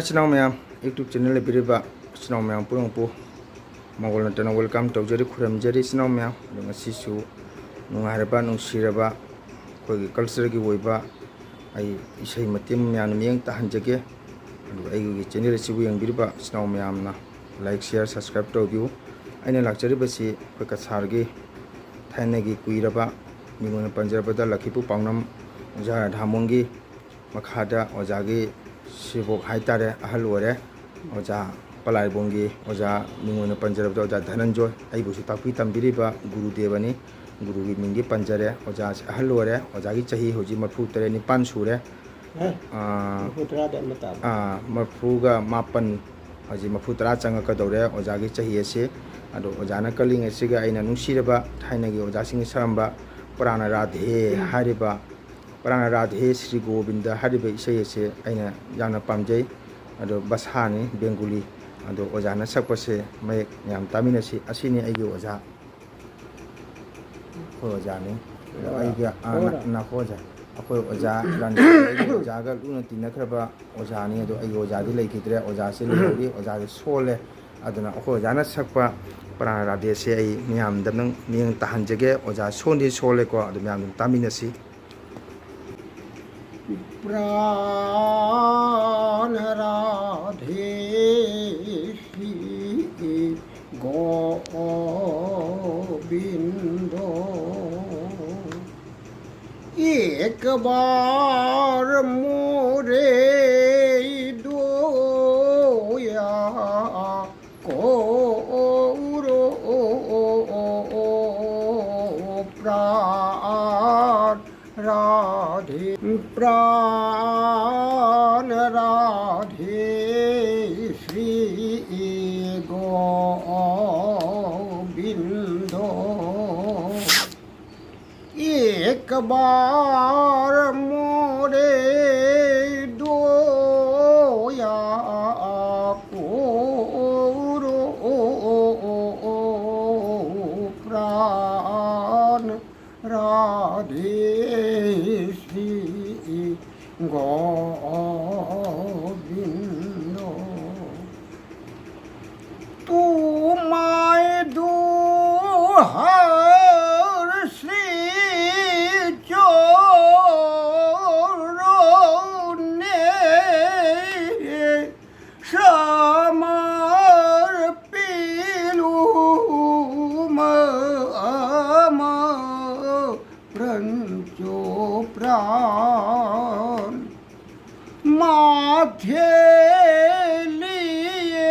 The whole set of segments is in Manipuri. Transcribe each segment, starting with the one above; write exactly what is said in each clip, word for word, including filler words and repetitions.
ꯏꯆꯤꯟ ꯏꯅꯥꯎ ꯃꯌꯥꯝ, YouTube channel ꯂꯩꯕꯤꯔꯤꯕ ꯏꯆꯤꯟ ꯏꯅꯥꯎ ꯃꯌꯥꯝ ꯄꯨꯝꯅꯃꯛꯄꯨ ꯃꯪꯒꯣꯜ ꯅꯠꯇꯅ welcome ꯇꯧꯖꯔꯤ, ꯈꯨꯔꯨꯝꯖꯔꯤ ꯏꯆꯤꯟ ꯏꯅꯥꯎ ꯃꯌꯥꯝ꯫ ꯑꯗꯣ ꯉꯁꯤꯁꯨ ꯅꯨꯡꯉꯥꯏꯔꯕ, ꯅꯨꯡꯁꯤꯔꯕ ꯑꯩꯈꯣꯏꯒꯤ culture ꯒꯤ ꯑꯣꯏꯕ ꯑꯩ ꯏꯁꯩ ꯃꯇꯦꯛ ꯃꯌꯥꯝꯅ ꯃꯤꯠꯌꯦꯡ ꯇꯥꯍꯟꯖꯒꯦ꯫ ꯑꯗꯨꯒ ꯑꯩꯒꯤ channel ꯑꯁꯤꯕꯨ ꯌꯦꯡꯕꯤꯔꯤꯕ ꯏꯆꯤꯟ ꯏꯅꯥꯎ ꯃꯌꯥꯝꯅ like, share, subscribe ꯇꯧꯕꯤꯌꯨ꯫ ꯑꯩꯅ ꯂꯥꯛꯆꯔꯤꯕꯁꯤ ꯑꯩꯈꯣꯏ ꯀꯁꯥꯔꯒꯤ ꯊꯥꯏꯅꯒꯤ ꯀꯨꯏꯔꯕ, ꯃꯤꯡ ꯑꯣꯏꯅ ꯄꯟꯖꯔꯕꯗ ꯂꯛꯈꯤꯄꯨ ꯄꯥꯎꯅꯝ ꯑꯣꯖꯥ ꯔꯥꯙꯥꯃꯣꯍꯟꯒꯤ ꯃꯈꯥꯗ ꯑꯣꯖꯥꯒꯤ ꯁꯤꯕꯣꯛ ꯍꯥꯏꯇꯥꯔꯦ, ꯑꯍꯜ ꯑꯣꯏꯔꯦ꯫ ꯑꯣꯖꯥ ꯄꯂꯥꯏꯕꯣꯡꯒꯤ ꯑꯣꯖꯥ, ꯃꯤꯡ ꯑꯣꯏꯅ ꯄꯟꯖꯔꯕꯗ ꯑꯣꯖꯥ ꯙꯅꯟꯖꯣꯏ, ꯑꯩꯕꯨꯁꯨ ꯇꯥꯛꯄꯤ ꯇꯝꯕꯤꯔꯤꯕ ꯒꯨꯔꯨꯗꯦꯕꯅꯤ꯫ ꯒꯨꯔꯨꯒꯤ ꯃꯤꯡꯗꯤ ꯄꯟꯖꯔꯦ꯫ ꯑꯣꯖꯥꯁꯤ ꯑꯍꯜ ꯑꯣꯏꯔꯦ꯫ ꯑꯣꯖꯥꯒꯤ ꯆꯍꯤ ꯍꯧꯖꯤꯛ ꯃꯔꯤꯐꯨ ꯇꯔꯦꯠ ꯅꯤꯄꯥꯟ ꯁꯨꯔꯦ꯫ ꯑꯦ, ꯑꯥ, ꯃꯔꯤꯐꯨ ꯇꯔꯥꯗ ꯑꯃ ꯇꯥꯕ꯫ ꯑꯥ, ꯃꯔꯤꯐꯨꯒ ꯃꯥꯄꯟ, ꯍꯧꯖꯤꯛ ꯃꯔꯤꯐꯨ ꯇꯔꯥ ꯆꯪꯉꯛꯀꯗꯧꯔꯦ ꯑꯣꯖꯥꯒꯤ ꯆꯍꯤ ꯑꯁꯤ꯫ ꯑꯗꯣ ꯑꯣꯖꯥꯅ ꯀꯜꯂꯤꯉꯩꯁꯤꯒ ꯑꯩꯅ ꯅꯨꯡꯁꯤꯔꯕ ꯊꯥꯏꯅꯒꯤ ꯑꯣꯖꯥꯁꯤꯡꯅ ꯁꯛꯂꯝꯕ ꯄ꯭ꯔꯥꯅ ꯔꯥꯙꯦ ꯍꯥꯏꯔꯤꯕ, ꯄ꯭ꯔꯥꯅ ꯔꯥꯙꯦ ꯁ꯭ꯔꯤ ꯒꯣꯕꯤꯟꯗ ꯍꯥꯏꯔꯤꯕ ꯏꯁꯩ ꯑꯁꯤ ꯑꯩꯅ ꯌꯥꯝꯅ ꯄꯥꯝꯖꯩ꯫ ꯑꯗꯣ ꯕꯁꯥꯅꯤ, ꯕꯦꯡꯒꯨꯂꯤ꯫ ꯑꯗꯣ ꯑꯣꯖꯥꯅ ꯁꯛꯄꯁꯦ ꯃꯌꯦꯛ ꯌꯥꯝ ꯇꯥꯃꯤꯟꯅꯁꯤ꯫ ꯑꯁꯤꯅꯤ ꯑꯩꯒꯤ ꯑꯣꯖꯥ, ꯑꯩꯈꯣꯏ ꯑꯣꯖꯥꯅꯤ꯫ ꯑꯗꯣ ꯑꯩꯒ, ꯑꯥ, ꯅ-, ꯅꯥꯀꯣ ꯑꯣꯖꯥ꯫ ꯑꯩꯈꯣꯏ ꯑꯣꯖꯥ ꯔꯥꯅꯤ, ꯑꯩꯒꯤ ꯑꯣꯖꯥꯒ ꯂꯨꯅ ꯇꯤꯟꯅꯈ꯭ꯔꯕ ꯑꯣꯖꯥꯅꯤ꯫ ꯑꯗꯣ ꯑꯩꯒꯤ ꯑꯣꯖꯥꯗꯤ ꯂꯩꯈꯤꯗ꯭ꯔꯦ, ꯑꯣꯖꯥꯁꯤ ꯂꯩꯍꯧꯔꯤ, ꯑꯣꯖꯥꯁꯤ ꯁꯣꯜꯂꯦ꯫ ꯑꯗꯨꯅ ꯑꯩꯈꯣꯏ ꯑꯣꯖꯥꯅ ꯁꯛꯄ ꯄ꯭ꯔꯥꯅ ꯔꯥꯙꯦꯁꯦ ꯑꯩ ꯃꯤꯌꯥꯝꯗ ꯅꯪ ꯃꯤꯠꯌꯦꯡ ꯇꯥꯍꯟꯖꯒꯦ꯫ ꯑꯣꯖꯥ ꯁꯣꯟꯗꯤ ꯁꯣꯜꯂꯦꯀꯣ, ꯑꯗꯨ ꯃꯌꯥꯝ ꯑꯗꯨꯝ ꯇꯥꯃꯤꯟꯅꯁꯤ꯫ प्राण राधे श्री गोविंदो। एक बार मोरे दोया कोरो प्राण राधे, प्राण राधे श्री गोविंदो। एक बार मोरे दोया कोरो प्राण राधे श्री गोविंद। तुम्हारे दुहार श्री चरणों ने समर्पिलूँ मम पंचो प्राण। माथे लिए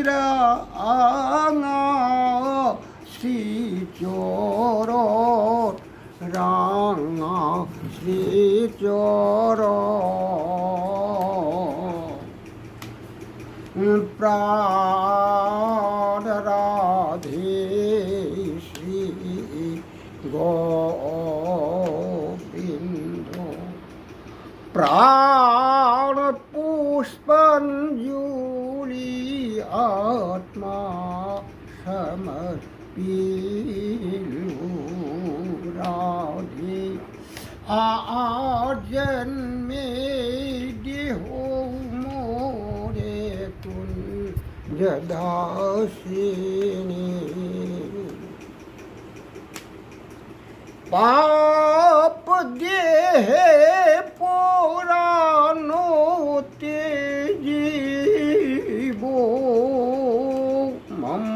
रांगा श्री चोरो, रांगा श्री चोरो। प्राण राधे श्री गोविंदो। प्राण पुष्पांजलि आत्मा समर्पिलूँ राधे। आ जन्मे देहो मोरे कुंज दासिनी। पाप देहे पुराणो ते जीवो। मम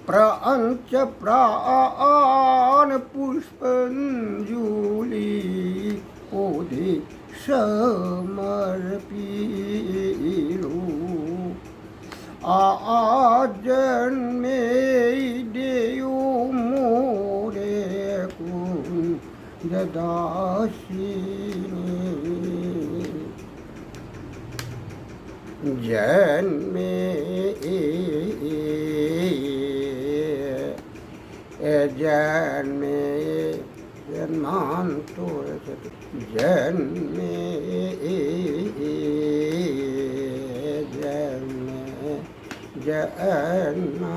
प्रपंच प्राण पुष्पांजलि ओधे समर्पिलूँ। आ जन्मे देयो मोरे कुंज दासिनी। जन्मे जन्मे जन्मांतरे जन्मे जन्मे जन्मांतरे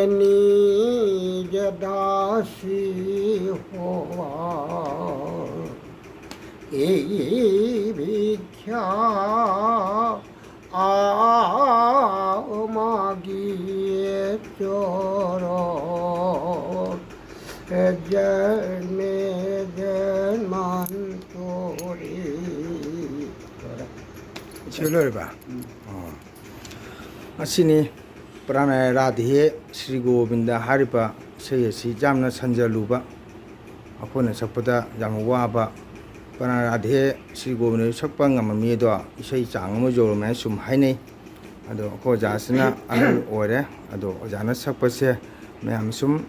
निज दासी होवा। ए विधि ꯌꯥ ꯑꯥ ꯃꯥꯒꯤ ꯆꯣꯔꯣ ꯖꯟꯃꯦ ꯖꯟꯃꯥꯟꯇꯣꯔꯤ꯫ ꯁꯤ ꯂꯣꯏꯔꯕ? ꯎꯝ꯫ ꯑꯣ꯫ ꯑꯁꯤꯅꯤ ꯄ꯭ꯔꯥꯅꯥꯌ ꯔꯥꯙꯦ ꯁ꯭ꯔꯤ ꯒꯣꯕꯤꯟꯗ ꯍꯥꯏꯔꯤꯕ ꯏꯁꯩ ꯑꯁꯤ ꯌꯥꯝꯅ ꯁꯟꯖꯜꯂꯨꯕ, ꯑꯩꯈꯣꯏꯅ ꯁꯛꯄꯗ ꯌꯥꯝꯅ ꯋꯥꯕ, ꯄ꯭ꯔꯥꯅꯥꯌ ꯔꯥꯙꯦ ꯁ꯭ꯔꯤ ꯒꯣꯕꯤꯟꯗ ꯁꯛꯄ ꯉꯝꯃꯝꯃꯤ꯫ ꯑꯗꯣ ꯏꯁꯩ ꯆꯥꯡ ꯑꯃ ꯌꯧꯔꯝꯃꯦ ꯍꯥꯏꯅ ꯁꯨꯝ ꯍꯥꯏꯅꯩ꯫ ꯑꯗꯣ ꯑꯩꯈꯣꯏ ꯑꯣꯖꯥꯁꯤꯅ ꯑꯍꯜ ꯑꯣꯏꯔꯦ꯫ ꯑꯗꯣ ꯑꯣꯖꯥꯅ ꯁꯛꯄꯁꯦ ꯃꯌꯥꯝ ꯁꯨꯝ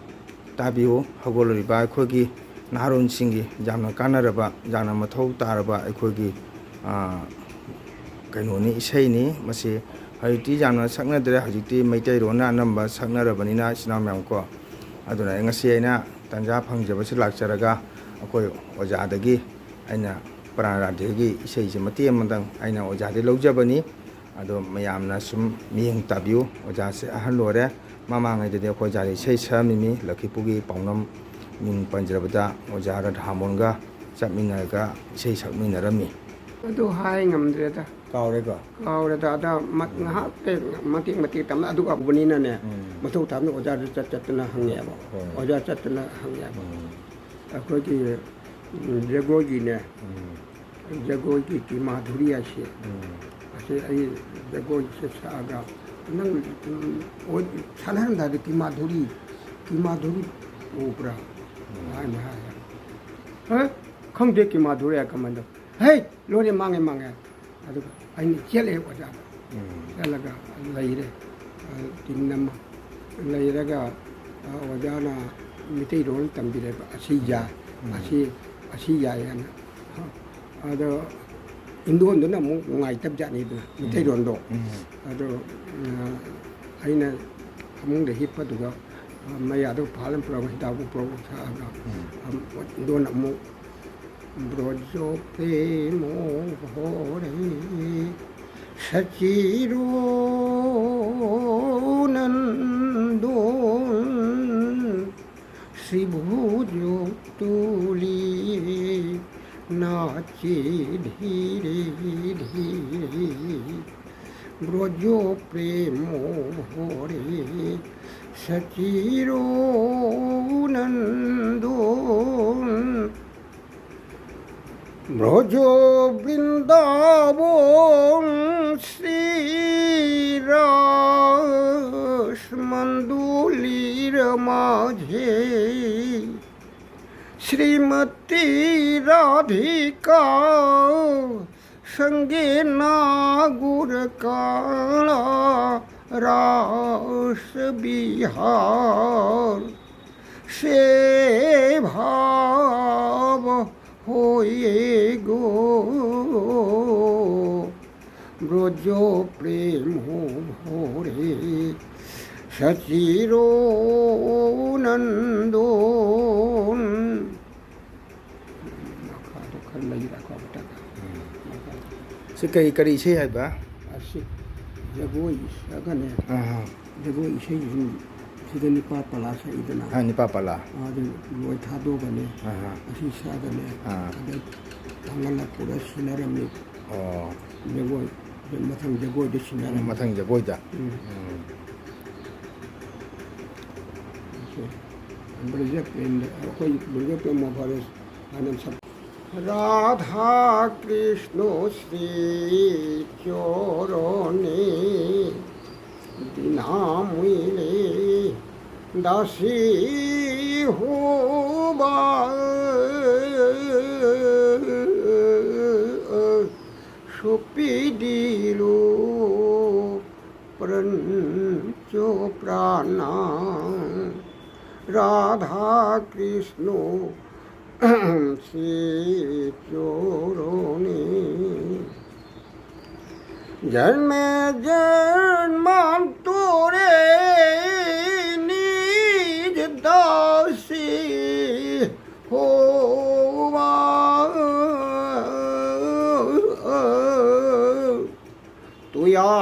ꯇꯥꯕꯤꯌꯨ꯫ ꯍꯧꯒꯠꯂꯛꯂꯤꯕ ꯑꯩꯈꯣꯏꯒꯤ ꯅꯍꯥꯔꯣꯟꯁꯤꯡꯒꯤ ꯌꯥꯝꯅ ꯀꯥꯟꯅꯔꯕ, ꯌꯥꯝꯅ ꯃꯊꯧ ꯇꯥꯔꯕ ꯑꯩꯈꯣꯏꯒꯤ, ꯑ, ꯀꯩꯅꯣꯅꯤ, ꯏꯁꯩꯅꯤ꯫ ꯃꯁꯤ ꯍꯧꯖꯤꯛꯇꯤ ꯌꯥꯝꯅ ꯁꯛꯅꯗ꯭ꯔꯦ꯫ ꯍꯧꯖꯤꯛꯇꯤ ꯃꯩꯇꯩꯔꯣꯟꯅ ꯑꯅꯝꯕ ꯁꯛꯅꯔꯕꯅꯤꯅ, ꯏꯆꯤꯟ ꯏꯅꯥꯎ ꯃꯌꯥꯝ ꯀꯣ꯫ ꯑꯗꯨꯅ ꯑꯩ ꯉꯁꯤ ꯑꯩꯅ ꯇꯥꯟꯖꯥ ꯐꯪꯖꯕꯁꯤ ꯂꯥꯛꯆꯔꯒ ꯑꯩꯈꯣꯏ ꯑꯣꯖꯥꯗꯒꯤ ꯑꯩꯅ ꯄ꯭ꯔꯥꯟ ꯔꯥꯙꯦꯒꯤ ꯏꯁꯩꯁꯦ ꯃꯇꯦꯛ ꯑꯃꯇꯪ ꯑꯩꯅ ꯑꯣꯖꯥꯗꯒꯤ ꯂꯧꯖꯕꯅꯤ꯫ ꯑꯗꯣ ꯃꯌꯥꯝꯅ ꯁꯨꯝ ꯃꯤꯠꯌꯦꯡ ꯇꯥꯕꯤꯌꯨ꯫ ꯑꯣꯖꯥꯁꯦ ꯑꯍꯜ ꯑꯣꯏꯔꯦ꯫ ꯃꯃꯥꯡꯉꯩꯗꯗꯤ ꯑꯩꯈꯣꯏ ꯑꯣꯖꯥꯗ ꯏꯁꯩ ꯁꯛꯑꯝꯃꯤꯅꯤ꯫ ꯂꯛꯈꯤꯄꯨꯔꯒꯤ ꯄꯥꯎꯅꯝ ꯃꯤꯡ ꯄꯟꯖꯔꯕꯗ ꯑꯣꯖꯥ ꯔꯥꯙꯥꯃꯣꯍꯟꯒ ꯆꯠꯃꯤꯟꯅꯔꯒ ꯏꯁꯩ ꯁꯛꯃꯤꯟꯅꯔꯝꯃꯤ꯫ ꯑꯗꯨ ꯍꯥꯏ ꯉꯝꯗ꯭ꯔꯦꯗ꯫ ꯀꯥꯎꯔꯦꯀꯣ? ꯀꯥꯎꯔꯦꯗ꯫ ꯑꯗ ꯃ-, ꯎꯝ꯫ ꯉꯥꯏꯍꯥꯛ ꯃꯇꯦꯛ ꯃꯇꯦꯛ ꯇꯝꯃ, ꯑꯗꯨꯒ ꯍꯧꯕꯅꯤꯅꯅꯦ, ꯎꯝ꯫ ꯃꯊꯧ ꯇꯥꯕꯅ ꯑꯣꯖꯥꯗ ꯆꯠ ꯆꯠꯇꯅ ꯍꯪꯉꯦꯕ꯫ ꯍꯣꯏ꯫ ꯑꯣꯖꯥ ꯆꯠꯇꯅ ꯍꯪꯉꯦꯕ꯫ ꯎꯝ꯫ ꯑꯩꯈꯣꯏꯒꯤ, ꯎꯝ, ꯖꯒꯣꯏꯒꯤꯅꯦ, ꯎꯝ꯫ ꯖꯒꯣꯏꯒꯤ ꯀꯤꯃꯥꯙꯨꯔꯤ ꯍꯥꯏꯁꯦ, ꯎꯝ꯫ ꯑꯁꯤ ꯑꯩ ꯖꯒꯣꯏꯁꯦ ꯁꯛꯑꯒ, "ꯅꯪ, ꯎꯝ, ꯑꯣ, ꯁꯥꯟꯅꯔꯝꯗꯥꯏꯗ ꯀꯤꯃꯥꯙꯨꯔꯤ, ꯀꯤꯃꯥꯙꯨꯔꯤ ꯎꯕ꯭ꯔꯥ?" ꯎꯝ꯫ ꯍꯥꯏꯅ ꯍꯥꯏ꯫ "ꯍꯦ, ꯈꯪꯗꯦ ꯀꯤꯃꯥꯙꯨꯔꯤ ꯍꯥꯏ ꯀꯃꯥꯏꯅ ꯇꯧ-, ꯍꯦ, ꯂꯣꯏꯔꯦ, ꯃꯥꯡꯉꯦ, ꯃꯥꯡꯉꯦ"꯫ ꯑꯗꯨꯒ ꯑꯩꯅ ꯆꯦꯜꯂꯦ ꯑꯣꯖꯥꯗ꯫ ꯎꯝ꯫ ꯆꯠꯂꯒ ꯂꯩꯔꯦ꯫ ꯑ, ꯇꯤꯟ ꯑꯃ ꯂꯩꯔꯒ, ꯑ, ꯑꯣꯖꯥꯅ ꯃꯤꯇꯩꯔꯣꯜ ꯇꯝꯕꯤꯔꯦꯕ, "ꯑꯁꯤ ꯌꯥꯏ, ꯎꯝ꯫ ꯑꯁꯤ, ꯑꯁꯤ ꯌꯥꯏ" ꯍꯥꯏꯅ꯫ ꯑꯗꯣ ꯏꯟꯗꯣꯟꯗꯨꯅ ꯑꯃꯨꯛ ꯅꯨꯡꯉꯥꯏꯇꯕ ꯖꯥꯠꯅꯤꯗꯅ, ꯎꯝ꯫ ꯃꯤꯇꯩꯔꯣꯜꯗꯣ꯫ ꯎꯝ꯫ ꯑꯗꯣ, ꯑ, ꯑꯩꯅ ꯐꯃꯨꯡꯗ ꯍꯤꯞꯄꯗꯨꯒ, ꯑ, ꯃꯌꯥꯗꯣ ꯐꯥꯜ ꯑꯃ ꯄꯨꯔꯛꯑꯒ ꯍꯤꯗꯥꯛ ꯄꯨꯔꯛꯑꯒ ꯊꯛꯑꯒ, ꯎꯝ꯫ ꯑ, ꯏꯟꯗꯣꯟ ꯑꯃꯨꯛ ꯕ꯭ꯔꯣꯖꯣ ꯄ꯭ꯔꯦꯃꯣ ꯍꯣꯔꯦ ꯁꯆꯤꯔꯣꯅꯟꯗꯣꯟ ꯁ꯭ꯔꯤꯚꯨꯖꯣ ꯇꯨꯂꯤ নাচে ধীরে ধীরে ব্রজ প্রেম ভরে সচির নন্দন। ব্রজ বৃন্দাবন শ্রীরাস মণ্ডলীর মাঝে শ্রীমতী রাধিকা সঙ্গে নাগর কালা রাস বিহার। সে ভাব হয়ে গো ব্রজ প্রেম ভরে সচির নন্দন। ꯃꯈꯥꯗꯣ ꯈꯔ ꯂꯩꯔꯛꯑꯣ ꯑꯝꯇꯒ꯫ ꯎꯝ꯫ ꯃꯈꯥꯗꯣ꯫ ꯁꯤ ꯀꯔꯤ, ꯀꯔꯤ ꯏꯁꯩ ꯍꯥꯏꯕ? ꯑꯁꯤ ꯖꯒꯣꯏ ꯁꯛꯑꯒꯅꯦ꯫ ꯑꯍꯥ꯫ ꯖꯒꯣꯏ ꯏꯁꯩ ꯁꯨꯝ ꯁꯤꯗ ꯅꯤꯄꯥ ꯄꯂꯥ ꯁꯛꯏꯗꯅ꯫ ꯑꯥ, ꯅꯤꯄꯥ ꯄꯂꯥ꯫ ꯑꯗꯨ ꯂꯣꯏ ꯊꯥꯗꯣꯛꯑꯒꯅꯦ꯫ ꯑꯍꯥ꯫ ꯑꯁꯤ ꯁꯛꯑꯒꯅꯦ꯫ ꯑꯥ꯫ ꯑꯗ ꯊꯥꯡꯒꯠꯂꯛꯄꯗ ꯁꯤꯟꯅꯔꯝꯃꯤ꯫ ꯑꯣ꯫ ꯖꯒꯣꯏ, ꯃꯊꯪ ꯖꯒꯣꯏꯗ ꯁꯤꯟꯅꯔꯝꯃꯤ꯫ ꯃꯊꯪ ꯖꯒꯣꯏꯗ꯫ ꯎꯝ꯫ ꯎꯝ꯫ ꯑꯣꯀꯦ꯫ ꯕ꯭ꯔꯖꯄ꯭ꯔꯦꯝꯗ, ꯑꯩꯈꯣꯏ ꯕ꯭ꯔꯖꯄ꯭ꯔꯦꯝ ꯃꯣꯍꯣꯔꯦꯁ ꯍꯥꯏꯅ ꯁꯛ-, রাধা কৃষ্ণ শ্রী চরণে বিনামূল্যে দাসী হবা সুপিদিল পঞ্চ প্রাণ রাধা কৃষ্ণ শ্রী চরণে। জন্মে জন্মান্তরে নিজ দাসী হবা তুয়া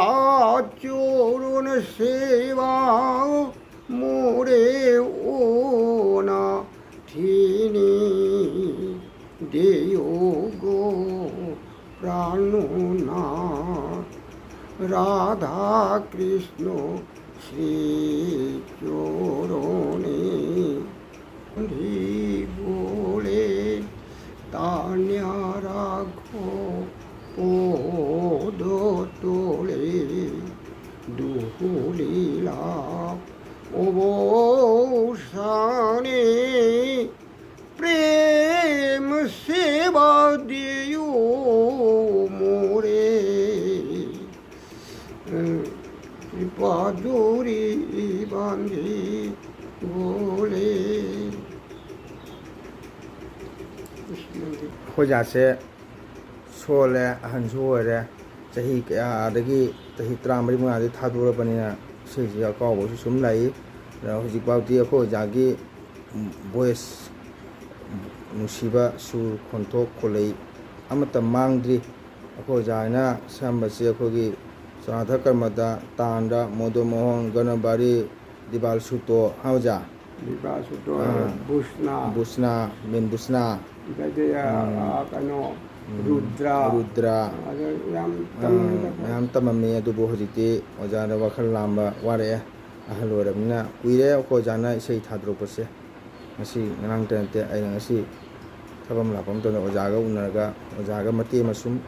চরণ সেবা মোরে অনাথিনী দেও। কৃষ্ণ শ্রীচরণে। বলে তানিয়া রাখো পদতলে। দুহুলীলা অবসানে প্রেম সেবা দিও মোরে। ত্রিপাদুরি বান্ধি বলে। ꯑꯩꯈꯣꯏ ꯖꯥꯠꯁꯦ ꯁꯣꯜꯂꯦ, ꯑꯍꯟꯁꯨ ꯑꯣꯏꯔꯦ꯫ ꯆꯍꯤ ꯀꯌꯥꯗꯒꯤ, ꯆꯍꯤ ꯇꯔꯥꯃꯔꯤ ꯃꯉꯥꯗꯒꯤ ꯊꯥꯗꯣꯔꯛꯄꯅꯤꯅ ꯏꯁꯩꯁꯤ ꯑꯀꯥꯎꯕꯁꯨ ꯁꯨꯝ ꯂꯥꯛꯏ꯫ ꯑꯗ ꯍꯧꯖꯤꯛꯐꯥꯎꯗꯤ ꯑꯩꯈꯣꯏ ꯑꯣꯖꯥꯒꯤ ꯚꯣꯏꯁ, ꯅꯨꯡꯁꯤꯕ ꯁꯨꯔ, ꯈꯣꯟꯊꯣꯛ, ꯈꯣꯜꯂꯩ ꯑꯃꯠꯇ ꯃꯥꯡꯗ꯭ꯔꯤ꯫ ꯑꯩꯈꯣꯏ ꯑꯣꯖꯥꯅ ꯁꯦꯝꯕꯁꯤ ꯑꯩꯈꯣꯏꯒꯤ ꯁꯣꯅꯥꯊ ꯀꯔꯃꯗ, ꯇꯥꯟꯗ, ꯃꯣꯗꯣ ꯃꯣꯍꯟ, ꯒꯅꯕꯥꯔꯤ, ꯗꯤꯕꯥꯜ ꯁꯨꯇꯣ, ꯍꯥ ꯑꯣꯖꯥ? ꯕꯤꯕꯥꯁꯨꯇꯣ, ꯑꯥ꯫ ꯕꯨꯁꯅꯥ, ꯕꯨꯁꯅꯥ, ꯃꯦꯟ ꯕꯨꯁꯅꯥ, ꯑꯗꯩꯗꯤ, ꯑ, ꯎꯝ꯫ ꯑ, ꯀꯩꯅꯣ, ꯎꯝ, ꯔꯨꯗ꯭ꯔ, ꯔꯨꯗ꯭ꯔ, ꯑꯗ ꯌꯥꯝ ꯑ, ꯇꯝꯃꯤꯗ꯫ ꯃꯌꯥꯝ ꯇꯝꯃꯝꯃꯤ꯫ ꯑꯗꯨꯕꯨ ꯍꯧꯖꯤꯛꯇꯤ ꯑꯣꯖꯥꯗ ꯋꯥꯈꯜ ꯂꯥꯝꯕ ꯋꯥꯔꯛꯑꯦ꯫ ꯑꯍꯜ ꯑꯣꯏꯔꯕꯅꯤꯅ ꯀꯨꯏꯔꯦ ꯑꯩꯈꯣꯏ ꯑꯣꯖꯥꯅ ꯏꯁꯩ ꯊꯥꯗꯣꯔꯛꯄꯁꯦ꯫ ꯉꯁꯤ ꯉꯔꯥꯡꯇ ꯅꯠꯇꯦ, ꯑꯩꯅ ꯉꯁꯤ ꯊꯕꯛ ꯑꯃ ꯂꯥꯛꯄ ꯃꯇꯝꯗ ꯑꯣꯖꯥꯒ ꯎꯅꯔꯒ ꯑꯣꯖꯥꯒ ꯃꯇꯦꯛ ꯑꯃ ꯁꯨꯝ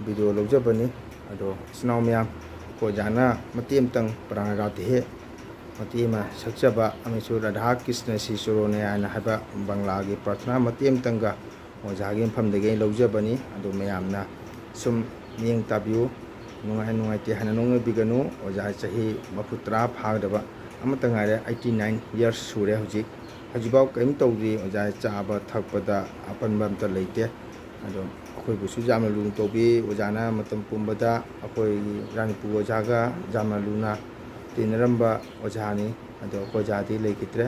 ꯚꯤꯗꯤꯑꯣ ꯂꯧꯖꯕꯅꯤ꯫ ꯑꯗꯣ ꯏꯆꯤꯟ ꯏꯅꯥꯎ ꯃꯌꯥꯝ, ꯑꯩꯈꯣꯏ ꯑꯣꯖꯥꯅ ꯃꯇꯦꯛ ꯑꯃꯇꯪ ꯄ꯭ꯔꯥꯅꯒꯥꯇꯤꯍꯦ ꯃꯇꯦꯛ ꯑꯃ ꯁꯛꯆꯕ ꯑꯃꯁꯨ ꯔꯥꯙꯥ ꯀ꯭ꯔꯤꯁꯅ ꯁꯤ ꯆꯣꯔꯣꯅꯦ ꯍꯥꯏꯅ ꯍꯥꯏꯕ ꯕꯪꯂꯥꯒꯤ ꯄ꯭ꯔꯥꯔꯊꯅꯥ ꯃꯇꯦꯛ ꯑꯃꯇꯪꯒ ꯑꯣꯖꯥꯒꯤ ꯃꯐꯝꯗꯒꯤ ꯑꯩ ꯂꯧꯖꯕꯅꯤ꯫ ꯑꯗꯨ ꯃꯌꯥꯝꯅ ꯁꯨꯝ ꯃꯤꯠꯌꯦꯡ ꯇꯥꯕꯤꯌꯨ꯫ ꯅꯨꯡꯉꯥꯏ ꯅꯨꯡꯉꯥꯏꯇꯦ ꯍꯥꯏꯅ ꯅꯣꯛꯅꯕꯤꯒꯅꯨ꯫ ꯑꯣꯖꯥ ꯆꯍꯤ ꯃꯔꯤꯐꯨ ꯇꯔꯥ ꯐꯥꯒꯗꯕ ꯑꯃꯠꯇ ꯉꯥꯏꯔꯦ, eighty nine years ꯁꯨꯔꯦ ꯍꯧꯖꯤꯛ꯫ ꯍꯧꯖꯤꯛꯐꯥꯎ ꯀꯔꯤꯝ ꯇꯧꯗ꯭ꯔꯤ꯫ ꯑꯣꯖꯥ ꯆꯥꯕ ꯊꯛꯄꯗ ꯑꯄꯟꯕ ꯑꯝꯇ ꯂꯩꯇꯦ꯫ ꯑꯗꯣ ꯑꯩꯈꯣꯏꯕꯨꯁꯨ ꯌꯥꯝꯅ ꯂꯨꯅ ꯇꯧꯕꯤ꯫ ꯑꯣꯖꯥꯅ ꯃꯇꯝ ꯄꯨꯝꯕꯗ ꯑꯩꯈꯣꯏꯒꯤ ꯔꯥꯅꯤꯄꯨꯔ ꯑꯣꯖꯥꯒ ꯌꯥꯝꯅ ꯂꯨꯅ ꯇꯤꯟꯅꯔꯝꯕ ꯑꯣꯖꯥꯅꯤ꯫ ꯑꯗꯣ ꯑꯩꯈꯣꯏ ꯑꯣꯖꯥꯗꯤ ꯂꯩꯈꯤꯗ꯭ꯔꯦ꯫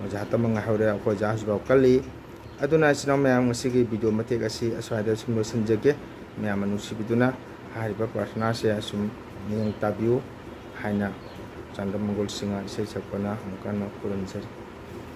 ꯑꯣꯖꯥ ꯇꯝꯕ ꯉꯥꯏꯍꯧꯔꯦ꯫ ꯑꯩꯈꯣꯏ ꯑꯣꯖꯥ ꯍꯧꯖꯤꯛꯐꯥꯎ ꯀꯜꯂꯤ꯫ ꯑꯗꯨꯅ ꯏꯆꯤꯟ ꯏꯅꯥꯎ ꯃꯌꯥꯝ, ꯉꯁꯤꯒꯤ ꯚꯤꯗꯤꯑꯣ ꯃꯇꯦꯛ ꯑꯁꯤ ꯑꯁ꯭ꯋꯥꯏꯗ ꯁꯨꯝ ꯂꯣꯏꯁꯤꯟꯖꯒꯦ꯫ ꯃꯌꯥꯝꯅ ꯅꯨꯡꯁꯤꯕꯤꯗꯨꯅ ꯍꯥꯏꯔꯤꯕ ꯄ꯭ꯔꯥꯔꯊꯅꯥꯁꯦ ꯑꯁꯨꯝ ꯃꯤꯠꯌꯦꯡ ꯇꯥꯕꯤꯌꯨ ꯍꯥꯏꯅ ꯆꯥꯟꯗ ꯃꯪꯒꯣꯜ ꯁꯤꯡꯍ ꯏꯁꯩ ꯁꯛꯄꯅ ꯑꯃꯨꯛ ꯍꯟꯅ ꯈꯨꯔꯨꯝꯖꯔꯤ꯫